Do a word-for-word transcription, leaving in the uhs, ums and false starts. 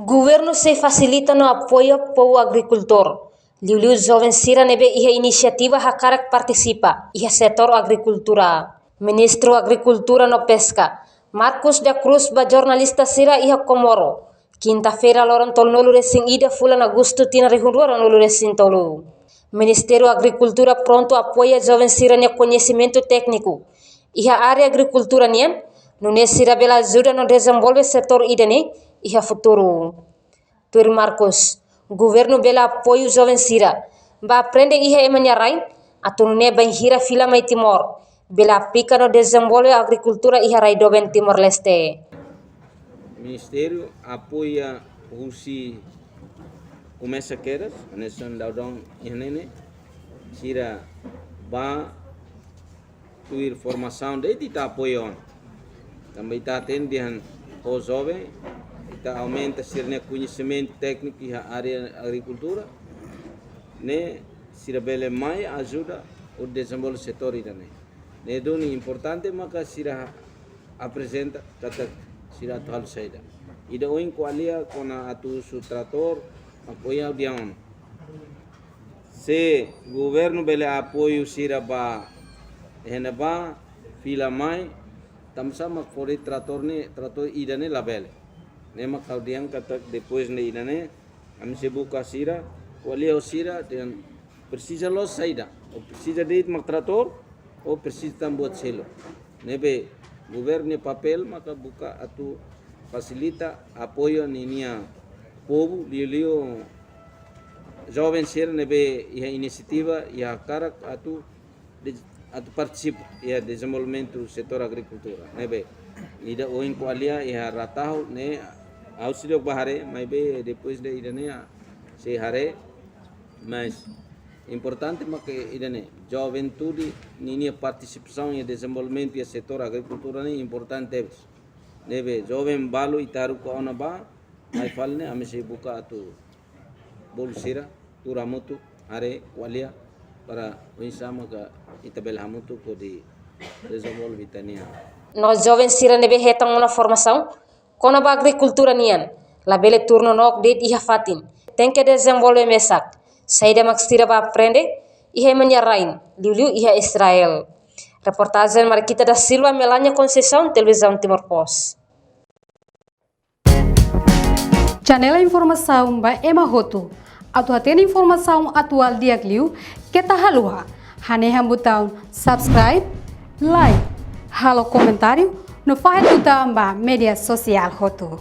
Governu sei fasilita no apoia povu agrikultór, liuliu joven sira ne'ebé iha inisiativa hakarak partisipa iha setór agrikultura. Ministru Agrikultura no Peska, Marcos da Cruz, ba jornalista sira iha Comoro, kinta-feira loron tolunulu-resin-ida fulan Agostu tinan rihun rua ruanulu-resin-tolu. Ministériu Agrikultura prontu apoia joven sira-nia koñesimentu tékniku iha área agrikultura nian, nune'e sira bele ajuda no dezenvolve setór ida-ne'e iha futuru. Tuir Marcos, governu bele apoiu joven sira ba aprende iha ema nia rain, atu nune'e bainhira fila mai Timor, bele aplika no dezenvolve agrikultura iha rai doben Timor-Leste. Ministériu apoia husi komesa kedas, hanesan daudaun iha ne'e ne'e, sira ba tuir formasaun de'it ita apoia ona. Tanba ita hatene dehan ho joven, ita aumenta sira-nia koñesimentu tékniku iha área agrikultura, ne'e sira bele mai ajuda hodi dezenvolve setór ida-ne'e. Ne'e duni importante maka sira aprezenta katak sira atu halo saida. Ida ohin ko'alia kona-ba atu uza tratór, mak ohin ha'u dehan ona. Se governu bele apoiu sira ba iha ne'ebá, fila mai, tanbasá mak fó de'it tratór ne'e, tratór ida-ne'e labele. Ne'e mak ha'u dehan katak depois ne'e ida-ne'e, ami sei buka sira, ko'alia ho sira, dehan presiza loos saida, ou presiza de'it mak tratór, ou presiza tan buat seluk. Ne'ebé governu nia papél maka buka atu fasilita, apoia ninia povu, liuliu joven sira ne'ebé iha inisiativa, iha hakarak atu de-, atu partisipa iha dezenvolvimentu setór agrikultura. Ne'ebé ida ohin ko'alia iha Rataho ne'e, ha'u seidauk bá haree, maibé depois de ida-ne'e sei haree, mas importante maka ida-ne'e, juventude ninia partisipasaun iha dezenvolvimentu iha setór agrikultura ne'e importante tebes. Ne'ebé joven balu ita haruka ona bá, mai fali ne'e ami sei buka atu bolu sira, tuur hamutuk, haree, ko'alia, para oinsá maka ita bele hamutuk hodi dezenvolve ita-nia. No joven sira ne'ebé hetan ona formasaun kona-ba agrikultura nian, labele tuur nonook de'it iha fatin. Tenke dezenvolve mesak saida mak sira bá aprende iha ema nia rain, liuliu iha Israel. Reportajen Marquita da Silva, Melania Conceição, Televizaun Timor Post. Janela informasaun ba ema hotu. Atu hatene informasaun atuál di'ak liu, keta haluha hanehan butaun subscribe, like, halo komentáriu, no fahe tutan ba média sosiál hotu.